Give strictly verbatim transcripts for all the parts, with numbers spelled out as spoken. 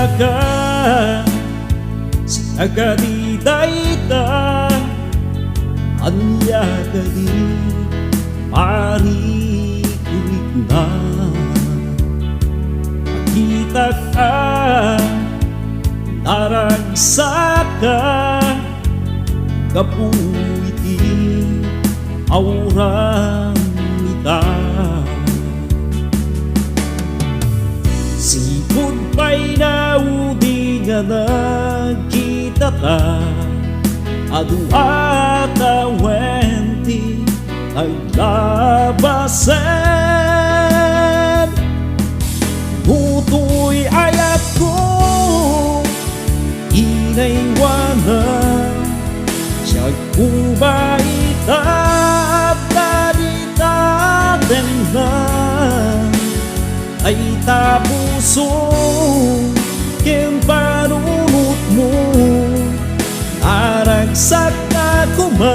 Ka, sika kadi dayta, ania kadi marikutna? Makitak a naragsakka gapu iti aurang ita. Sipud pay naudi nga nagkitata, adu a tawen ti naglabasen. Nutoy ayatko, inaywanan, siagko ba ita adda dita denna? Ay ta puso ken panunotmo, aragsakta koma.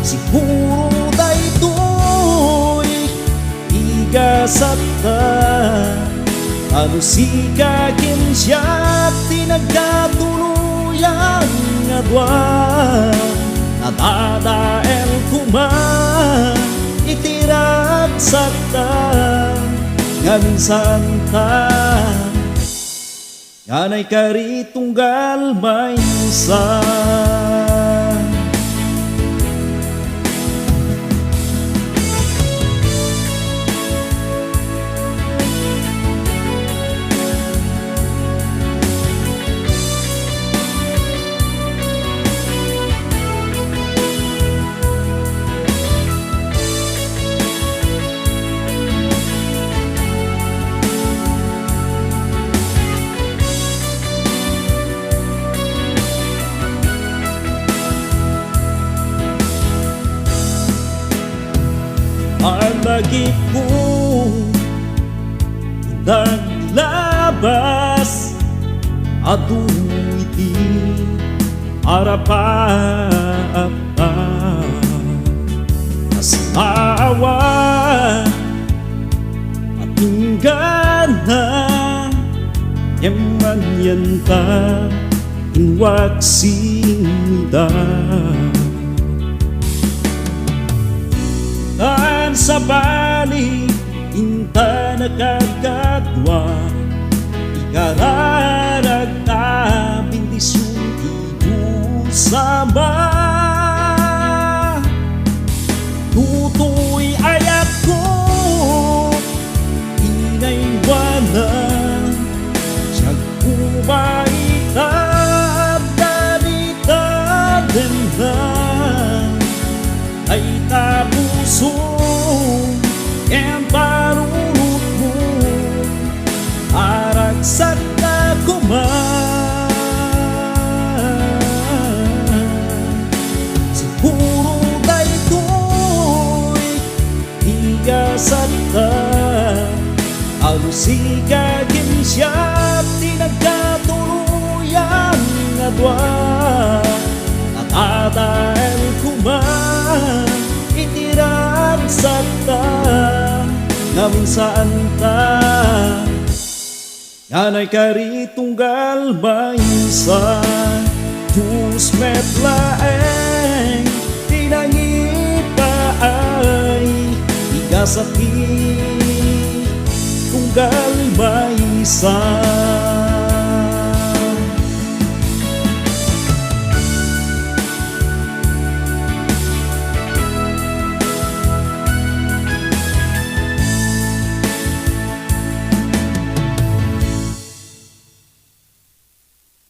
Siguro daytoy igasatta, ano sika ken siak ti nagkatuluyan nga dua. Nadadael koma iti ragsakta nga minsan ta nganay kari tunggal maysa. Alagipko, naglabas, adu iti arapaapta. Asawa, atinggana, emmanienta, inwak sinida. Tan sabali, inta nakagkadua, ikararagta bendision ti Dios Ama. Tutoy ayatko, inaywanan, siagko ba ita adda dita denna? Ay ta puso ken panunotmo, aragsakta koma. Siguro daytoy igasatta, ano sika ken siak ti nagkatuluyan nga dua. Nadadael koma iti ragsakta nga minsan ta nganay kari tunggal maysa. Dios met laeng ti nangipaay, igasat ti tunggal maysa.